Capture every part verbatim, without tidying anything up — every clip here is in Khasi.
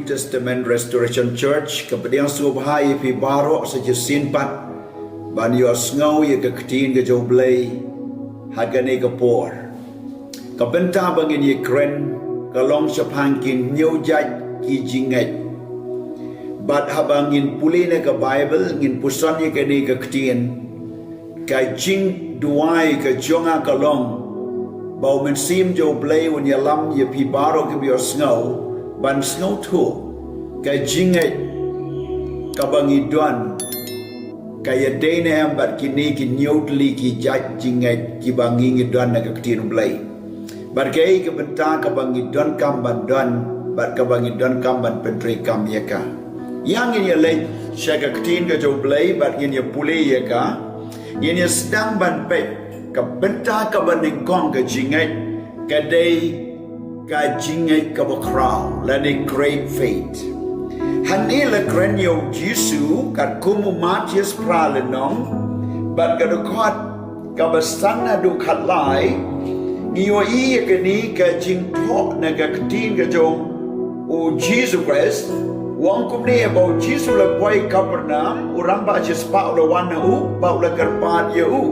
Testament Restoration Church, ka pdiang sngewbha ïa phi baroh sa shisien pat ban ïohsngew ïa ka ktien ka jong U Blei ha kane ka por. Ka bynta ba ngin ïakren ka long shaphang ki hynñiew jait ki jingngeit. Bad haba ngin pule na ka Baibl ngin puson ïa kane ka ktien. Ka jingduwai ka jong nga ka long ba U Mynsiem jong U Blei un ïalam ïa phi baroh kiba ïohsngew ban sngewthuh ka jingngeit kaba ngi don ka ïadei ne em bad kine ki hynñiew tylli ki jait jingngeit kiba ngi ngi don na ka ktien U Blei. Bad kaei ka bynta kaba ngi donkam ban don bad kaba ngi donkam ban pyntreikam ïa ka. Ïa ngin ïaleit sha ka ktien ka jong U Blei bad ngin ïa pule ïa ka. Ngin ïa sdang ban peit ka bynta kaba nyngkong ka jingngeit ka dei ka jingngeit kaba khraw lane great faith. Hangne la kren ïa U Jisu katkum u Mathaios phra lynnong bad ka dkhot kaba san haduh khatlai, ngi ïohi ïa kane ka jingthoh na ka ktien ka jong U Jisu Khrist. U ong kumne ba U Jisu u la poi Kapernaum, u rangbah shispah u la wan ha u bad u la kyrpad ïa u.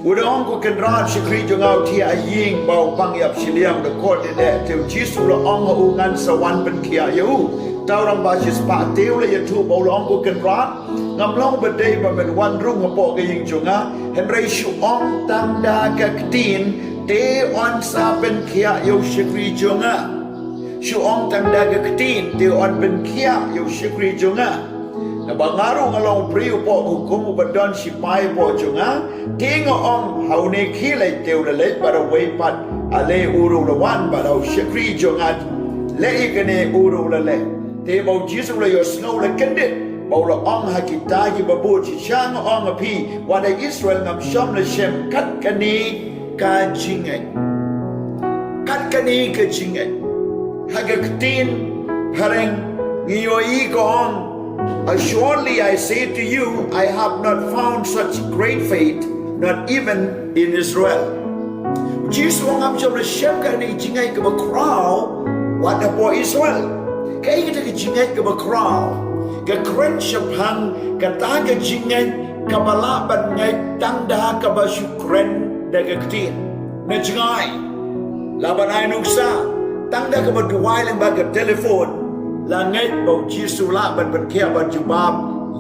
U da ong, Ko Kynrad, shakri jong nga u thiah ha ïing bad u pang ïap shiliang. Da kordit eh te U Jisu u la ong ha u, Ngan sa wan pynkhiah ïa u. Te u rangbah shispah te u la ïathuh bad u la ong, Ko Kynrad, ngam long ba dei ba men wan rung hapoh ka ïing jong nga, hynrei shu ong tang da ka ktien te yn sa pynkhiah ïa u shakri jong nga. Shu ong tang da ka ktien te yn pynkhiah ïa u shakri jong nga. Naba nga ruh nga long u briew hapoh ka hukum, uba don shipai hapoh jong nga. Te nga ong ha une, Khie leit, te u la leit, bad ha uwei pat, Ale, u ruh u la wan, bad ha u shakri jong nga, Leh ïa kane, u ruh u la leh. Te ba U Jisu u la ïohsngew, u la kyndit bad u la ong ha kita kiba bud, Shisha nga ong ha phi, wat ha Israel ngam shym la shem kat kane ka jingngeit. Kat kane ka jingngeit. Ha ka ktien phareng ngi ïohi ka ong, Assuredly I say to you, I have not found such great faith, not even in Israel. U Jisu u ong, Ngam shym la shem kane ka jingngeit kaba khraw wat hapoh Israel. Kaei kata ka jingngeit kaba khraw? Ka kren shaphang kata ka jingngeit kaba lah ban ngeit tang da kaba shu kren da ka ktien. Na jngai, lah ban ai nuksa, tang da kaba duwai lyngba ka telephone la ngeit ba U Jisu u lah ban pynkhiah, ban jubab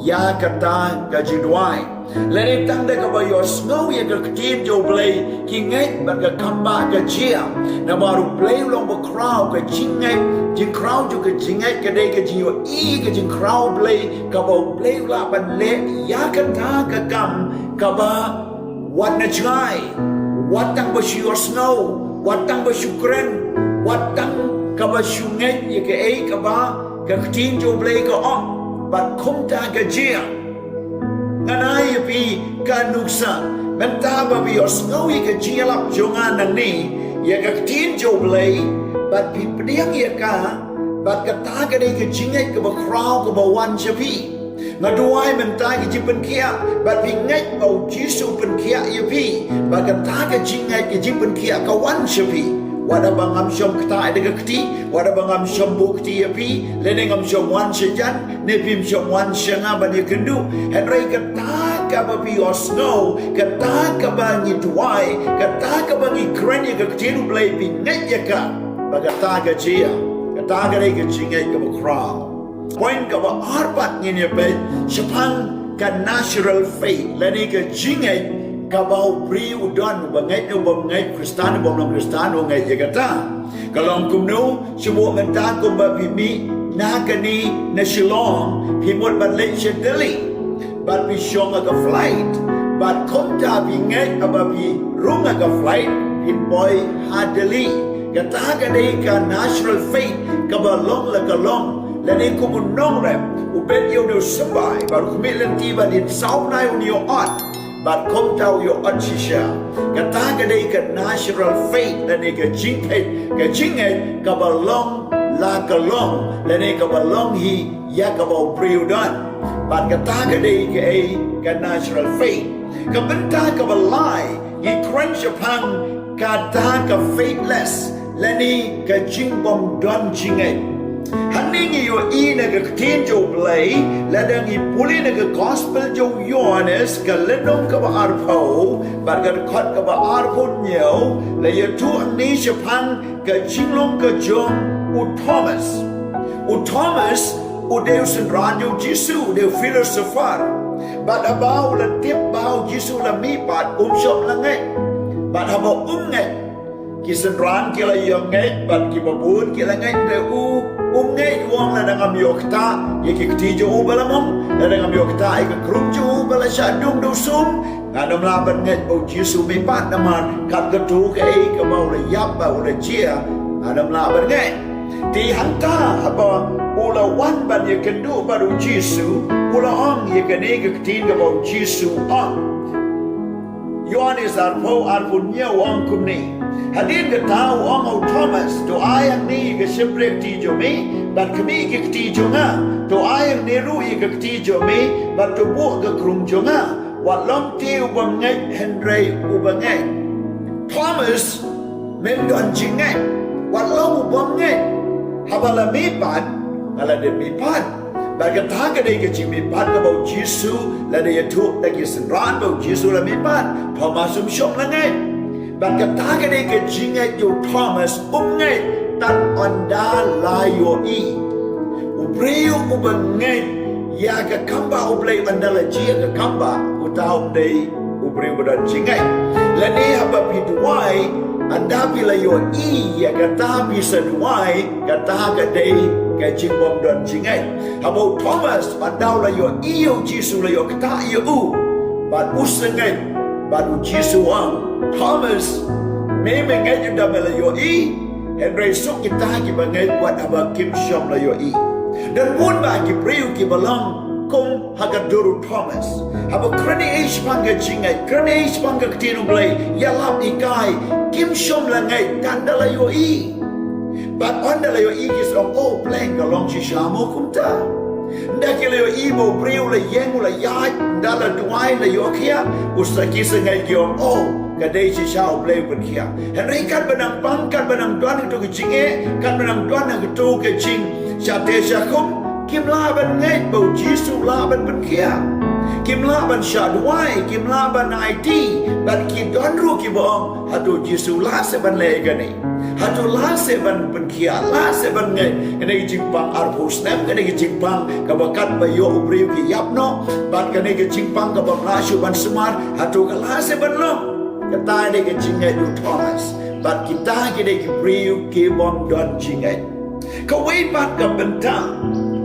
ïa kata ka jingduwai. Lane tang da kaba ïohsngew ïa ka ktien jong U Blei ki ngeit bad ka kam ba ka jia. Namar U Blei u long ba khraw, ka jingngeit, jingkhraw jong ka jingngeit ka dei ka jingïohi ka jingkhraw U Blei, kaba U Blei u lah ban leh ïa kata ka kam kaba wat na jngai, wat tang ba shu ïohsngew, wat tang ba shu kren, wat tang kaba shu ngeit ïa kaei kaba ka ktien jong U Blei ka ong, bad kumta ka jia. Ngan ai ïa phi ka nuksa, mynta ba phi ïohsngew ïa ka jingïalap jong nga nangne ïa ka ktien jong U Blei, bad phi pdiang ïa ka, bad kata ka dei ka jingngeit kaba khraw kaba wan sha phi. Nga duwai mynta ka jingpynkhiah, bad phi ngeit ba U Jisu u pynkhiah ïa phi, bad kata ka jingngeit ka jingpynkhiah ka wan sha phi. Wat haba ngam shym ktah da ka kti, wat haba ngam shym buh kti ïa phi, lane ngam shym wan sha jan, ne phim shym wan sha nga ban ïakynduh. Hynrei kata kaba phi ïohsngew, kata kaba ngi duwai, kata kaba ngi kren ïa ka ktien U Blei, phi ngeit ïa ka, ba kata ka jia. Kata ka dei ka jingngeit kaba khraw. Point kaba ar pat ngin ïa peit shaphang ka natural faith, lane ka jingngeit kaba u briew u don, uba ngeit ne ubym ngeit, Khristan ubym long Khristan, u ngeit ïa kata. Ka long kumno? Shu buh mynta kumba phi mih na kane na Shillong, phi mut ban leit sha Delhi, bad phi shong ha ka flight, bad kumta phi ngeit haba phi rung ha ka flight phin poi ha Delhi. Kata ka dei ka natural faith kaba long la ka long. Lane kum u nongrep, u bet ïa une u symbai, bad u khmih lynti, bad in saw bnai un ïoh ot, bad kumta u ïoh ot shisha. Kata ka dei ka natural faith, lane ka jingngeit, ka jingngeit kaba long la ka long, lane kaba long hi ïa kaba u briew u don. Bad kata ka dei kaei? Ka natural faith. Ka bynta kaba lai, ngi kren shaphang kata ka faithless, lane ka jingbym don jingngeit. Hangne ngi ïohi na ka ktien jong U Blei, lada ngi pule na ka gospel jong u Ïohannes, ka lynnong kaba arphew, bad ka dkhot kaba arphew hynñiew, la ïathuh hangne shaphang ka jinglong ka jong u Thomas. U Thomas, u dei u synran jong u Jisu, u dei u philosopher. Bad haba u la tip ba u Jisu la mihpat, um shym la ngeit. Bad haba um ngeit, ki synran ki la ïa ngeit, bad kiba bun ki la ngeit, te u, um ngeit, u ong lada ngam ïoh ktah ïa ki kti jong u ba la mong, lada ngam ïoh ktah ïa ka khrum jong u ba la shah dung da u sum, ngan ym lah ban ngeit ba u Jisu mihpat namar kat kato kaei kaba u la ïap bad u la jia, ngan ym lah ban ngeit. Te hangta haba u la wan ban ïakynduh bad u Jisu, u la ong ïa kane ka ktien kaba u Jisu u ong. Ïohannes arphew, arphew hynñiew u ong kumne. Hadien kata u ong ha u Thomas, to ai hangne ïa ka shympriahkti jong me, bad khmih ïa ka kti jong nga. To ai hangne ruh ïa ka kti jong me, bad to buh ka khrum jong nga. Wat long te u bym ngeit hynrei u ba ngeit. Thomas, mem don jingngeit. Wat long u bym ngeit. Haba la mihpat, nga la dep mihpat. Bad kata ka dei ka jingmihpat kaba u Jisu la dei ïathuh da ki synran ba u Jisu la mihpat. Thomas um shym la ngeit. Bad kata ka dei ka jingngeit jong u Thomas, um ngeit tad ynda la ïohi. U briew uba ngeit ïa ka kam ba U Blei ynda la jia ka kam ba, uta um dei u briew ba don jingngeit. Lane haba phi duwai, ynda phi la ïohi ïa kata phi sa duwai, kata ka dei ka jingbym don jingngeit. Haba u Thomas, ynda u la ïohi ïa u Jisu, la ïoh ktah ïa u, bad u sa ngeit. Bad u Jisu u ong, Thomas, me me ngeit ynda me la ïohi, hynrei suk kita kiba ngeit wat haba kim shym la ïohi. Don bun bah ki briew kiba long kum ha ka dur u Thomas. Haba kren ïa ki shaphang ka jingngeit, kren ïa ki shaphang ka ktien U Blei, ïalap hikai, kim shym la ngeit, tang da la ïohi. Bad ynda la ïohi ki sa ong, oh, pleng, ka long shisha mo kumta. Ynda ki la ïohi ba u briew u la ïeng, u la ïaid, ynda la duwai, la ïoh khiah, u sa, ki sa ngeit, ki ong, oh, ka dei shisha U Blei u pynkhiah. Hynrei katba nang pang, katba nang don ha kato ka jingeh, katba nang don ha kato ka jingshah teh shah khum, kim lah ban ngeit ba u Jisu u lah ban pynkhiah. Kim lah ban shah duwai, kim lah ban aiti, bad ki don ruh kiba ong, hato u Jisu u lah seh ban leh ïa kane. Hato u lah seh ban pynkhiah, lah seh ban ngeit. Kane ka jingpang arphew snem, kane ka jingpang kaba katba ïoh u briew ki ïap noh, bad kane ka jingpang kaba ym lah shuh ban sumar, hato ka lah seh ban long. Kata dei ka jingngeit u Thomas. Bad kita ki dei ki briew kibym don jingngeit. Kawei pat ka bynta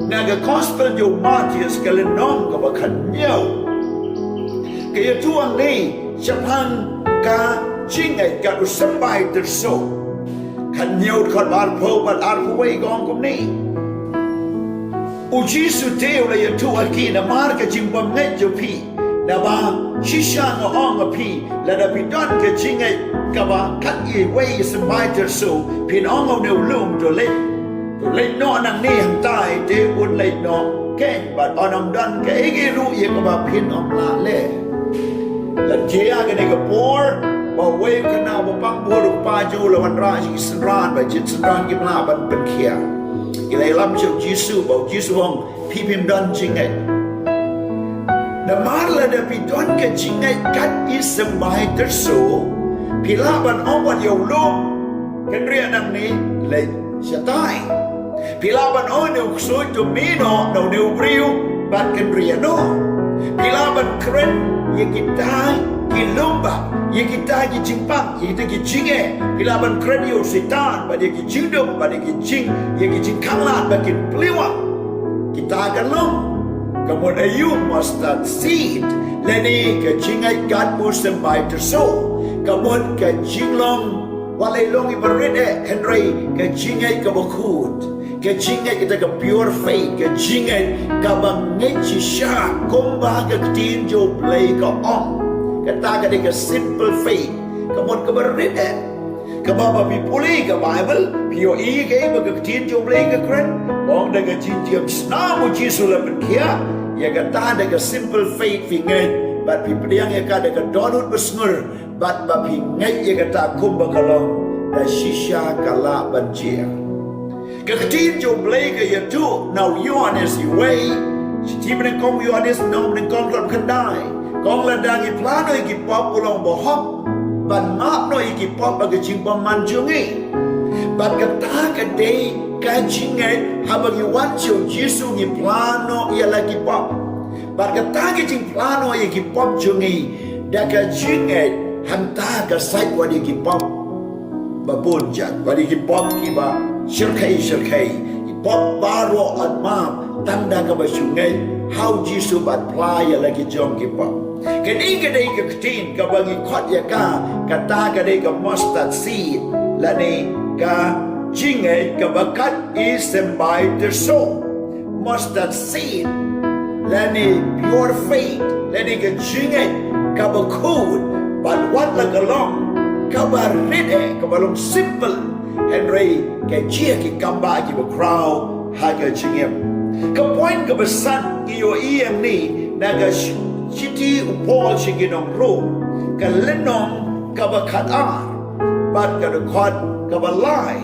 na ka gospel jong u Mathaios ka lynnong kaba khathynñiew, ka ïathuh hangne shaphang ka jingngeit, kat u symbai tyrso. Khathynñiew, dkhot arphew bad arphew wei ka ong kumne. U Jisu te u la ïathuh ha ki, namar ka jingbym ngeit jong phi. Naba shisha nga ong ha phi, lada phi don ka jingngeit kaba kat iwei i symbai tyrso, phin ong ha une u lum, to leit, to leit noh nangne hangtai, te un leit noh keiñ, bad un ym don kaei kaei ruh ïa kaba phin ym lah leh. Lada jia kane ka por ba uwei u khynnah ba pang bor u kpa jong u la wanrah sha ki synran, ba jied synran kim lah ban pynkhiah. Ki la ïalam sha u Jisu, ba u Jisu u ong, phi phim don jingngeit. Namar lada phi don ka jingngeit kat i symbai tyrso, phi lah ban ong wat ïa u lum, kynriah nangne, leit shatai. Phi lah ban ong ïa une u ksuid, to mih noh na une u briew, bad kynriah noh. Phi lah ban kren ïa kita ki lum, bad ïa kita ki jingpang, ïa kita ki jingeh. Phi lah ban kren ïa u Soitan, bad ïa ki jingdum, bad ïa ki jing, ïa ki jingkhanglad, bad kin plie. Kita kan long. Ka mut aïu, mustard seed, lane ka jingngeit kat u symbai tyrso. Ka mut ka jinglong, wat la i long iba rit eh, hynrei ka jingngeit kaba khuid, ka jingngeit kata ka pure faith, ka jingngeit kaba ngeit shisha kumba ka ktien jong U Blei ka ong. Kata ka dei ka simple faith. Ka mut kaba rit eh. Kaba ba phi pule ka Baibl, phi ïohi kaei ba ka ktien jong U Blei ka kren. Ka ong da ka jingjied snam u Jisu la pynkhiah. Ïa kata da ka simple faith phi ngeit, bad phi pdiang ïa ka da ka dohnud basngur, bad ba phi ngeit ïa kata kumba ka long, da shisha ka lah ban jia. Ka ktien jong U Blei ka ïathuh na u Ïoannis uwei, shithi banyngkong u Ïoannis, lynnong banyngkong, dkhot khyndai. Kong lada ngi phla noh ïa ki pop u long bahok ban map noh ïa ki pop bad ka jingbymman jong ngi. Bad kata ka dei ka jingngeit haba ngi wan sha u Jisu ngi phla noh ïa la ki pop. Bad kata ka jingphla noh ïa ki pop jong ngi da ka jingngeit, hangta ka sait wat ïa ki pop ba bun jait, wat ïa ki pop kiba shyrkhei shyrkhei. Ki pop baroh yn map tang da kaba shu ngeit ha u Jisu bad phla ïa la ki jong ki pop. Kane ka dei ka ktien kaba ngi khot ïa ka, kata ka dei ka mustard seed, lane ka jingngeit kaba kat i symbai tyrso. Mustard seed, lane pure faith, lane ka jingngeit kaba khuid, bad wat la ka long kaba rit eh, kaba long simple, hynrei ka jia ki kambah kiba khraw ha ka jingim. Ka point kaba san ngi ïohi hangne na ka sh-, shithi u Paul sha ki nong Rom, ka lynnong kaba khatar bad ka dkhot kaba lai.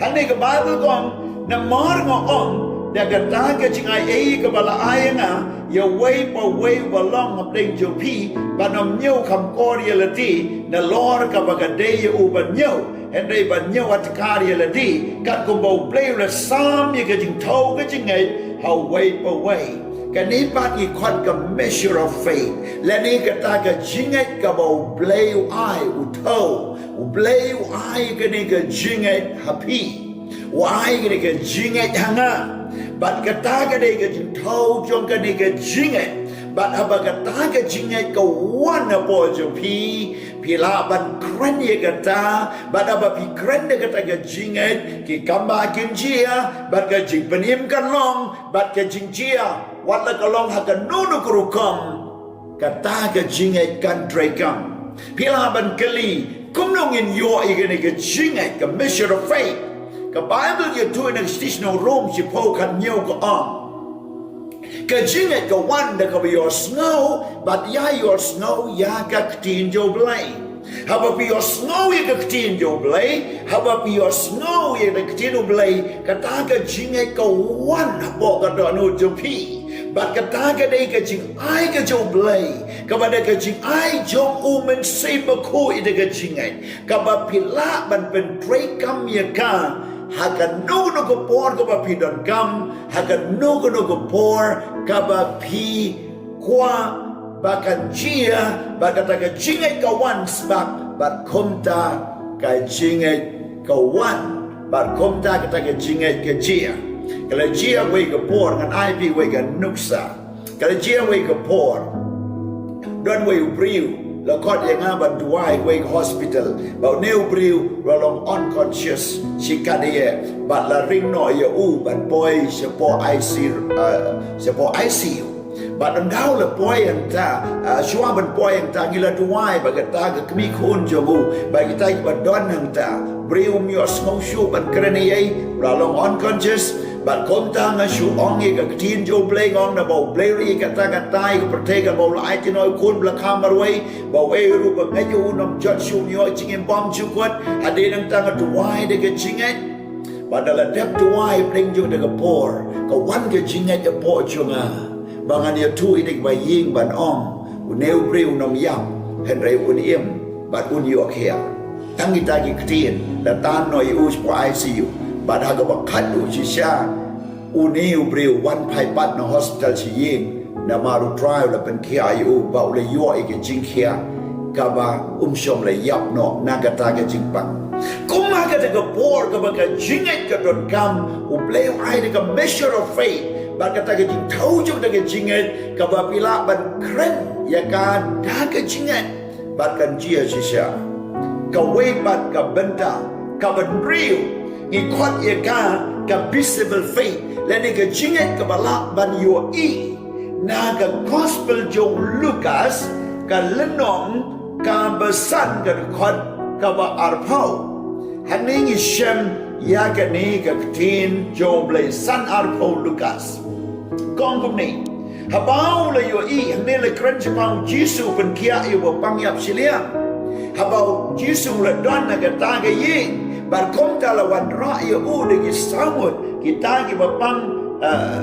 Hangne ka Baibl ka ong, namar nga ong, da kata ka jingai ei kaba la ai ïa nga ïa uwei pa uwei uba long hapdeng jong phi, ban ym ñiew kham kor ïa lade, nalor kaba ka dei ïa u ban ñiew, hynrei ban ñiew adkar ïa lade, katkum ba U Blei u la sam ïa ka jingthew ka jingngeit ha uwei pa uwei. Kane pat ngi khot ka measure of faith, lane kata ka jingngeit kaba U Blei u ai, u thew. U Blei u ai kane ka jingngeit ha phi. U ai kane ka jingngeit ha nga. Bad kata ka dei ka jingthew jong kane ka jingngeit. Bad haba kata ka jingngeit ka wan hapoh jong phi, phi lah ban kren ïa kata. Bad haba phi kren ïa kata ka jingngeit, ki kambah kin jia, bad ka jingpynim kan long, bad ka jingjia, wat la ka long ha kano kano ka rukom, kata ka jingngeit kan treikam. Phi lah ban kylli, kumno ngin ïoh ïa kane ka jingngeit, ka measure of faith? Ka Baibl ka ïathuh na ka shithi sha ki nong Rom shiphew khathynñiew ka ong, ka jingngeit ka wan da kaba ïohsngew, bad ïa ïohsngew ïa ka ktien jong U Blei. Haba phi ïohsngew ïa ka ktien jong U Blei, haba phi ïohsngew ïa ka ktien U Blei, kata ka jingngeit ka wan hapoh ka dohnud jong phi. Bad kata ka dei ka jingai ka jong U Blei, kaba dei ka jingai jong U Mynsiem Bakhuid ïa ka jingngeit, kaba phi lah ban pyntreikam ïa ka ha kano kano ka por kaba phi donkam, ha kano kano ka por kaba phi kwah ba kan jia, bad kata ka jingngeit ka wan sbak, bad kumta ka jingngeit ka wan, bad kumta kata ka jingngeit ka jia. Ka la jia wei ka por, ngan ai phi wei ka nuksa. Ka la jia wei ka por, don wei u briew la khot ïa nga ban duwai wei ka hospital, ba une u briew u la long unconscious shi katdei, bad la ring noh ïa u ban poi shapoh I C U, uh, shapoh I C U. Bad ynda u la poi hangta, ah, shuwa ban poi hangta, ngi la duwai ba kata ka kmie khun jong u, ba kita kiba don hangta. Briew um ïohsngew shuh ban kren ei ei, u la long unconscious. Bad kumta nga shu ong ïa ka ktien jong U Blei, nga ong naba U Blei u la ïa kata kata ïa ka pyrthei, kaba u la aiti noh u khun ba la kha marwei, ba uei ruh ba ngeit ïa u un ym jot shuh, un ïoh jingim bymjukut. Hadien nangta nga duwai da ka jingngeit. Bad da la dep duwai hapdeng jong kata ka por, ka wan ka jingngeit hapoh jong nga, ba ngan ïathuh ïa kaba ïeng ban ong, une u briew un ym ïap, hynrei un im bad un ïoh khiah. Tang kita ki ktien, la tan noh ïa u shapoh I C U. Bad ha kaba khatduh shisha, une u briew u wan phai pat na hospital sha ïing, namar U Trai u la pynkhiah ïa u, ba u la ïoh ïa ka jingkhiah kaba um shym la ïap noh na kata ka jingpang. Kum ha kata ka por kaba ka jingngeit ka donkam, U Blei u ai da ka measure of faith, bad kata ka jingthew jong kata ka jingngeit, kaba phi lah ban kren ïa ka da ka jingngeit, bad kan jia shisha. Kawei pat ka bynta kaba hynriew, ngi khot ïa ka ka visible faith, lane ka jingngeit kaba lah ban ïohi. Na ka Gospel jong u Lukas, ka lynnong kaba san, ka dkhot kaba arphew. Hangne ngi shem ïa kane ka ktien jong U Blei, san arphew Lukas. Ka ong kumne. Haba u la ïohi, hangne la kren shaphang U Jisu u pynkhiah ïa uba pang ïap shiliang. Haba U Jisu u la don na kata ka ïing, Bad kumta la wanrah ïa u da ki saw ngut, kita kiba pang, eh,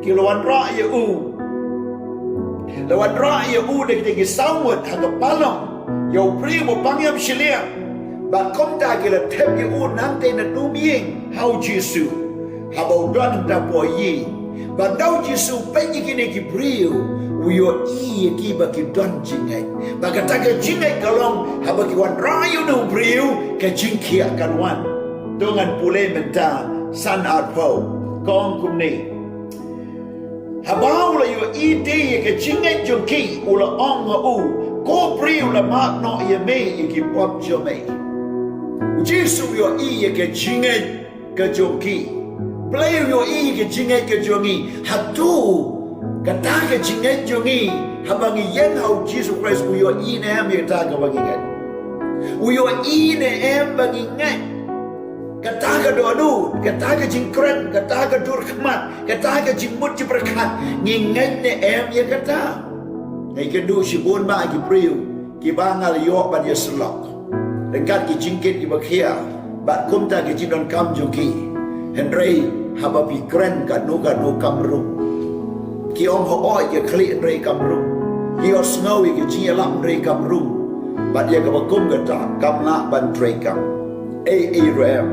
ki la wanrah ïa u. La wanrah ïa u da kita ki saw ngut ha ka palong, ïa u briew ba pang ïap shiliang. Bad kumta ki la thep ïa u nangta na dum ïing ha u Jisu. Haba u don hangta hapoh ïing. Bad haba u Jisu u peit ïa kine ki briew, u ïohi ïa ki ba ki don jingngeit. Bad kata ka jingngeit ka long haba ki wanrah ïa une u briew, ka jingkhiah kan wan. To ngan pule mynta, san arphew. Ka ong kumne. Haba u la ïohi te ïa ka jingngeit jong ki, u la ong ha u, ko briew, la map noh ïa me ïa ki pop jong me. U Jisu u ïohi ïa ka jingngeit ka jong ki. Blei u ïohi ïa ka jingngeit ka jong ngi. Hato kata ka jingngeit jong ngi, haba ngi ïeng ha u Jisu Khrist, u ïohi ne em ïa kata kaba ngi ngeit? U ïohi ne em ba ngi ngeit? Kata ka dohnud, kata ka jingkren, kata ka dur khmat, kata ka jingmut jingpyrkhat, ngi ngeit ne em ïa kata? Nga ïakynduh shibun bah ki briew kiba nga la ïoh ban ïasyllok ryngkat ki jingkit kiba khia bad kumta ki jingdonkam jong ki. Hynrei haba phi kren katno katno kam rung. Ki ong hooid ïa ka khlieh hynrei kam rung. Ki ïohsngew ïa ka jingïalap hynrei kam rung. Bad ïa kaba kum kata kam lah ban trei kam. Ei ei ruh em.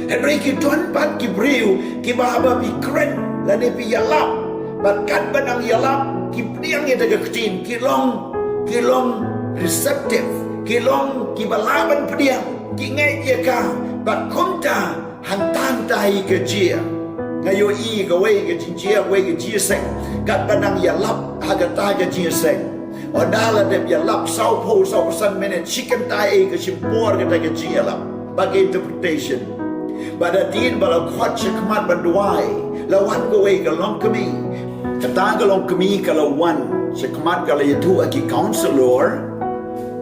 Hynrei ki don pat ki briew kiba haba phi kren lane phi ïalap, bad katba nang ïalap ki pdiang ïa kata ka ktien, ki long, ki long receptive, ki long kiba lah ban pdiang, ki ngeit ïa ka. Bad kumta hangta hangta hi ka jia. Nga ïohi kawei ka jingjia, kawei ka jingseng, katba nang ïalap ha kata ka jingseng, ynda la dep ïalap sawphew sawphew san minit, shi kynta ei ka shim por kata ka jingïalap ba ka interpretation. Bad hadien ba la khot sha khmat ban duwai, la wan kawei ka longkmie. Kata ka longkmie ka la wan sha khmat, ka la ïathuh ha ki counselor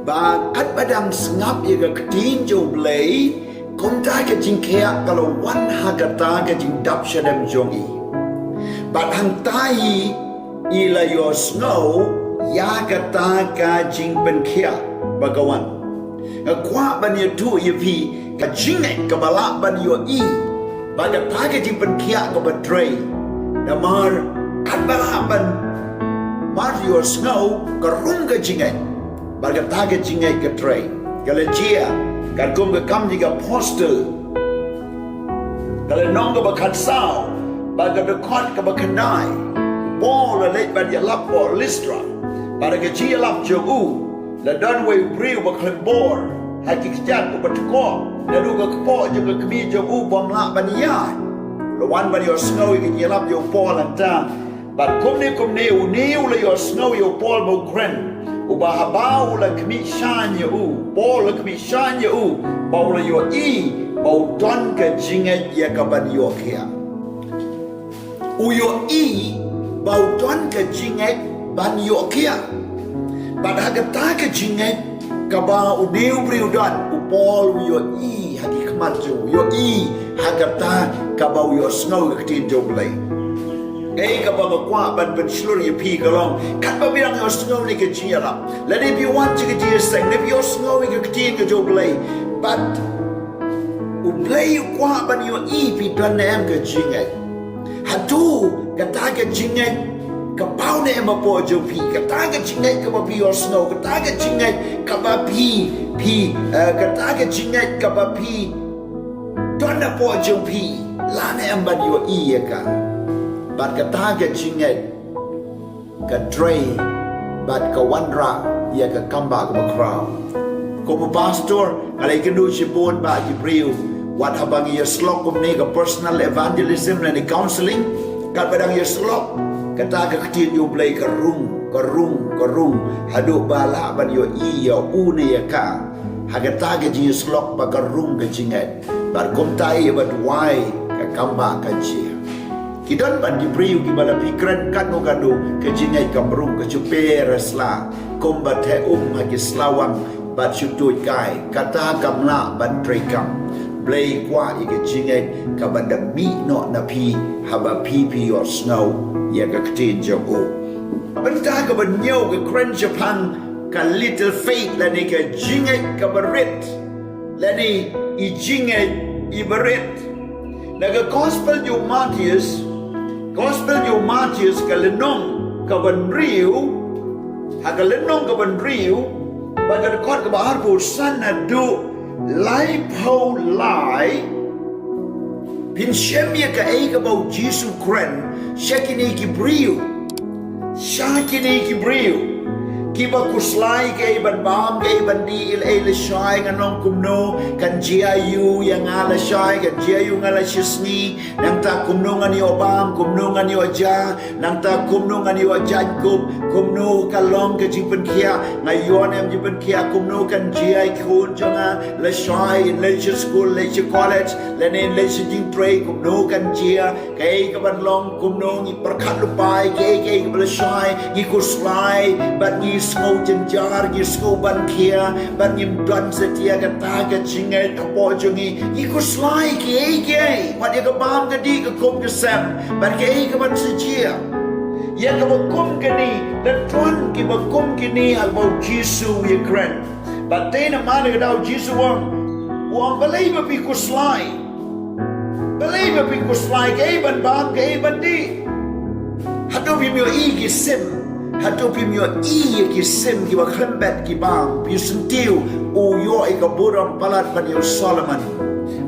ba katba dang sngap ïa ka ktien jong U Blei, kumta ka jingkhiah ka la wan ha kata ka jingdap shadem jong i. Bad hangta hi i la ïohsngew ïa kata ka jingpynkhiah ba ka wan. Nga kwah ban ïathuh ïa phi ka jingngeit kaba lah ban ïohi ba kata ka jingpynkhiah kaba trei. Namar katba lah ban mar ïohsngew ka rung ka jingngeit. Bad kata ka jingngeit ka trei. Ka la jia katkum ka Kam jong ki Apostol, ka lynnong kaba khatsaw, bad ka dkhot kaba khyndai. U Paul u la leit ban ïalap hapoh Listra. Bad ha ka jingïalap jong u la don uwei u briew uba khlem bor ha ki kjat, uba tkoh naduh ka kpoh jong ka kmie jong u bym lah ban ïaid. U la wan ban ïohsngew ïa ka jingïalap jong u Paul hangta. Bad kumne kumne une u la ïohsngew ïa u Paul ba u kren. Uba haba u la khmih shaiñ ïa u, Paul u la khmih shaiñ ïa u, ba u la ïohi ba u don ka jingngeit ïa ka ban ïohkhiah. U ïohi ba u don ka jingngeit ban ïohkhiah. Bad ha kata ka jingngeit kaba une u briew u don, u Paul u ïohi ha ki khmat jong u, u ïohi ha kata kaba u ïohsngew ka ktien jong U Blei. Kaei kaba nga kwah ban pynshlur ïa phi ka long, katba phi dang ïohsngew ïa ka jingïalap, lane phi wan sha ka jingïaseng, lane phi ïohsngew ïa ka ktien ka jong U Blei, bad U Blei u kwah ban ïohi phi don ne em ka jingngeit. Hato kata ka jingngeit ka paw ne em hapoh jong phi? Kata ka jingngeit kaba phi ïohsngew, kata ka jingngeit kaba phi, phi, eh, kata ka jingngeit kaba phi don hapoh jong phi, lah ne em ban ïohi ïa ka? Bad kata ka jingngeit ka trei bad ka wanrah ïa ka kam ba kaba khraw. Kum u pastor, nga la ïakynduh shibun bad ki briew, wat haba ngi ïasyllok kumne ka personal evangelism lane counseling, katba dang ïasyllok, kata ka ktien jong U Blei ka rung, ka rung, ka rung, haduh ba lah ban ïohi ïa u ne ïa ka ha kata ka jingïasyllok ba ka rung ka jingngeit. Bad kumta ïa ba duwai ka kam ba ka jia. Ki don bad ki briew kiba la phi kren katno katno, ka jingngeit kam rung, ka shu per sla kumba theh um ha ki slawang bad shu tuid kai. Kata kam lah ban trei kam. Blei kwah ïa ka jingngeit kaba da mih noh na phi haba phi, phi ïohsngew ïa ka ktien jong u. Bynta kaba hynñiew ka kren shaphang ka little faith lane ka jingngeit kaba rit. Lane i jingngeit i barit. Na ka gospel jong u Mathaios, gospel jong u Mathaios ka lynnong ka ba hynriew, ha ka lynnong ka ba hynriew, bad ka dkhot ka ba arphew san naduh laiphew lai, phin shem ïa kaei kaba u Jisu u kren sha kine ki briew. Sha kine ki briew. Kiba khuslai kaei ban bam, kaei ban dih, ïa lashai, ngan long kumno, kan jia aïu ïa nga lashai, kan jia aïu ïa nga lashisngi, nangta kumno ngan ïoh bam, kumno ngan ïoh jia, nangta kumno ngan ïoh jaiñkup, kumno kan long ka jingpynkhiah, nga ïoh ne em jingpynkhiah, kumno kan jia ïa ki khun jong nga lashai, leit sha skul, leit sha college, lane leit sha jingtrei, kumno kan jia, kaei kaban long, kumno ngi pyrkhat lypa ïa kaei kaei kaba lashai, ngi khuslai, bad ngi sngew jynjar, ngi sngew ban khia, bad ngim don satia kata ka jingngeit hapoh jong ngi, ngi khuslai kaei kaei, wat ïa ka bam ka dih, ka kum ka sem, bad kaei kaban sa jia. Ïa kaba kum kane, la don kiba kum kine ha kaba u Jisu u ïakren. Bad te namar kata u Jisu u ong, u ong balei ba phi khuslai. Balei ba phi khuslai kaei ban bam kaei ban dih. Hato phim ïohi ki sim. Hato phim ïohi ïa ki sim kiba khlem bit ki bam. Phi sngewthuh u ïoh ïa ka burom palat ban ïa u Solomon.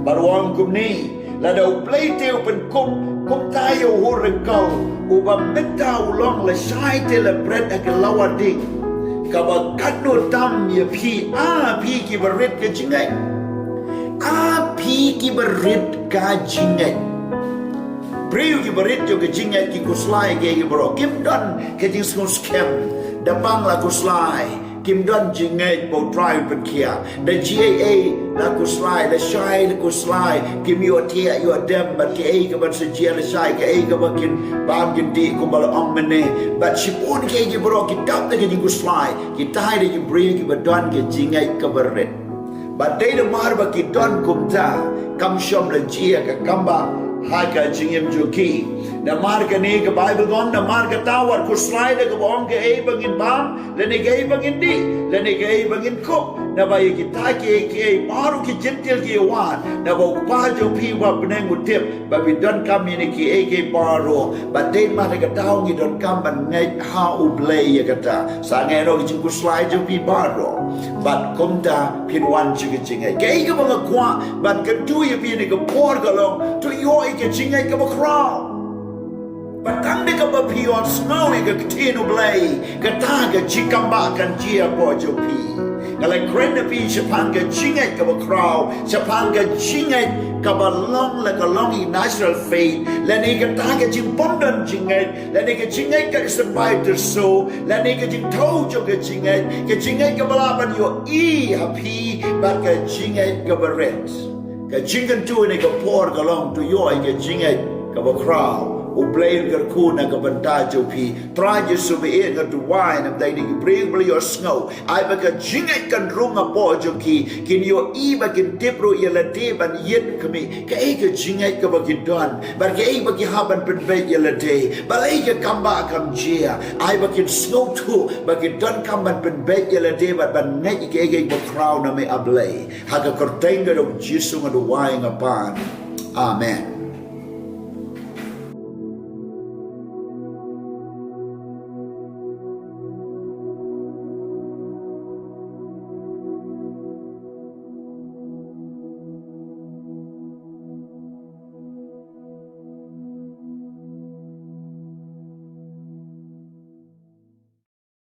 Bad u ong kumne, lada U Blei te u pynkup kumta ïa u hur ryngkew, uba mynta u long lashai te la bret ha ka lawa ding. Kaba katno tam ïa phi, a phi kiba rit ka jingngeit. A phi kiba rit ka jingngeit. Briew kiba rit jong ka jingngeit ki khuslai kaei kaei baroh. Kim don ka jingsngewskhem. Da bang la khuslai. Kim don jingngeit ba U Trai un pynkhiah. Da jia ei ei la khuslai, lashai la khuslai. Kim ïohthiah ïoh dem bad kaei kaban sa jia lashai, kaei kaba kin bam kin dih kumba la ong mynne. Bad shibun kaei kaei baroh ki dap da ka jingkhuslai. Kita dei ki briew kiba don ka jingngeit kaba rit. Bad dei namar ba ki don kumta, kam shym la jia ka kambah ha ka jingim jong ki. Namar kane ka Baibl ka ong, namar kata wat khuslai da kaba ong kaei ba ngin bam, lane kaei ba ngin dih, lane kaei ba ngin kup. Naba ïa kita kiei kiei baroh ki Jentil ki ïa wad, naba U Kpa jong phi uba ha bneng u tip ba phi donkam ïa kine kiei kiei baroh. Bad dei namar kata ngi donkam ban ngeit ha U Blei ïa kata. Sangeh noh ki jingkhuslai jong phi baroh. Bad kumta phin wan sha ka jingngeit. Kaei kaba nga kwah ban kyntu ïa phi ha kane ka por ka long, to ïoh ïa ka jingngeit kaba khraw. Bad tang da kaba phi ïohsngew ïa ka ktien U Blei, kata ka jingkambah kan jia hapoh jong phi. Nga la kren ïa phi shaphang ka jingngeit kaba khraw, shaphang ka jingngeit kaba long la ka long i natural faith, lane kata ka jingbymdon jingngeit, lane ka jingngeit ka symbai tyrso, lane ka jingthew jong ka jingngeit, ka jingngeit kaba lah ban ïohi ha phi, bad ka jingngeit kaba rit. Ka jingkyntu ha kane ka por ka long to ïoh ïa ka jingngeit kaba khraw. U Blei un kyrkhu na ka bynta jong phi. Trai Jisu ba ïeit, nga duwai na ka bynta kine ki briew ba la ïohsngew. Ai ba ka jingngeit kan rung hapoh jong ki, kin ïohi bad kin tip ruh ïa lade ban ïit khmih kaei ka jingngeit kaba ki don, bad kaei ba ki hap ban pynbeit ïa lade. Balei ka kambah kam jia. Ai ba kin sngewthuh ba ki donkam ban pynbeit ïa lade bad ban ngeit ïa kaei kaei ba khraw na me, A Blei. Ha ka kyrteng ka jong U Jisu nga duwai nga pan. Amen.